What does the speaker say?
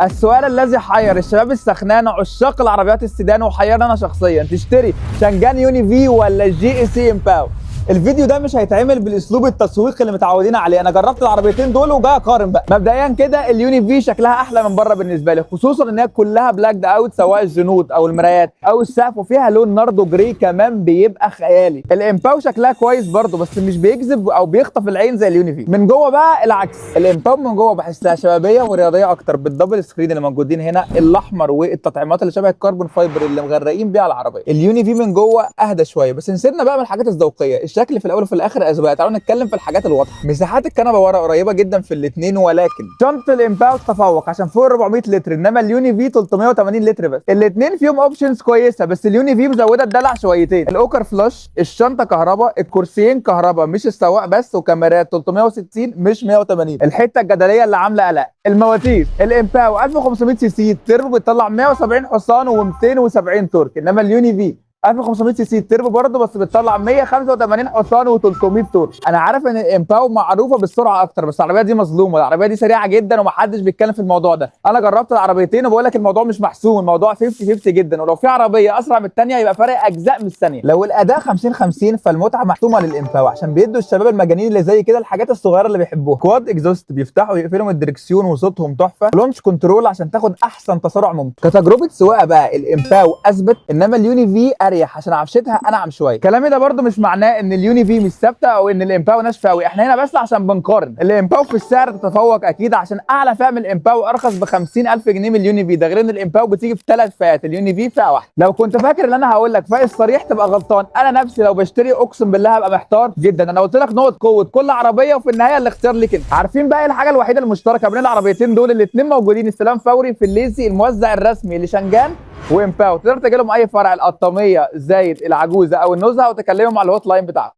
السؤال الذي حير الشباب السخنان عشاق العربيات السيدان وحيرنا انا شخصيا، تشتري شانجان يوني في ولا جي اي سي امباو؟ الفيديو ده مش هيتعمل بالاسلوب التسويقي اللي متعودين عليه. انا جربت العربيتين دول وجاي اقارن بقى. مبدئيا كده اليوني في شكلها احلى من بره بالنسبة لي، خصوصا ان هي كلها blacked out سواء الجنوط او المرايات او السقف، وفيها لون ناردو gray كمان بيبقى خيالي. الامباو شكلها كويس برضه بس مش بيجذب او بيخطف العين زي اليوني في. من جوه بقى العكس، الامباو من جوه بحسها شبابية ورياضيه اكتر بال double screen اللي موجودين هنا الاحمر والتطعيمات اللي شبه ال carbon fiber اللي مغرقين بيها العربية. اليوني في من جوه اهدى شويه، بس نسيبنا بقى من الحاجات الذوقيه، الشكل في الاول وفي الاخر اذواق. تعالوا نتكلم في الحاجات الواضحة. مساحات الكنبة ورا قريبه جدا في الاثنين، ولكن شنطه الامباو تتفوق عشان فوق 400 لتر، انما اليوني في 380 لتر بس. الاثنين فيهم options كويسة، بس اليوني في مزوده الدلع شويتين. ال rocker flush، الشنطة كهرباء، الكرسيين كهرباء مش السواق بس، وكاميرات 360 مش 180. الحتة الجدليه اللي عامله قلق، المواتير. الامباو 1500 سي سي تربو بتطلع 170 حصان و270 torque، انما اليوني في 1500 سي سي تربو برضه بس بتطلع 185 حصان و300 torque. انا عارف ان الامباو معروفة بالسرعة اكتر، بس العربية دي مظلومة. العربية دي سريعة جدا ومحدش بيتكلم في الموضوع ده. انا جربت العربيتين وبقول لك الموضوع مش محسوم، الموضوع 50-50 جدا، ولو في عربية اسرع من الثانية يبقى فرق اجزاء من الثانية. لو الاداء 50-50 فالمتعه محسومة للامباو، عشان بيدوا الشباب المجانين اللي زي كده الحاجات الصغيرة اللي بيحبوها. quad exhaust بيفتحوا ويقفلوا من الدركسيون وصوتهم تحفة، launch control عشان تاخد احسن تسارع ممكن. كتجربة سواقة بقى الامباو اثبت، انما اليوني في اريح عشان عفشتها انعم شوية. كلامي ده برده مش معناه ان اليوني في مش ثابتة او ان الامباو ناشفة قوي، احنا هنا بس عشان بنقارن. الامباو في السعر تتفوق اكيد، عشان اعلى فئة من الامباو ارخص ب 50000 جنيه من اليوني في، ده غير ان الامباو بتيجي في 3 فئات، اليوني في فئة واحدة. لو كنت فاكر ان انا هقول لك فائز صريح تبقى غلطان. انا نفسي لو بشتري اقسم بالله هبقى محتار جدا. انا قلت لك نقط قوة كل عربية وفي النهاية الاختيار ليك انت. عارفين بقى ايه الحاجة الوحيدة المشتركة بين العربيتين دول؟ الاثنين موجودين استلام فوري في الليسي، الموزع الرسمي لشنجان وامباو. تقدر تجي لهم اي فرع، القطاميه، زايد، العجوزة او النزهه، وتكلمهم على ال hotline بتاعهم.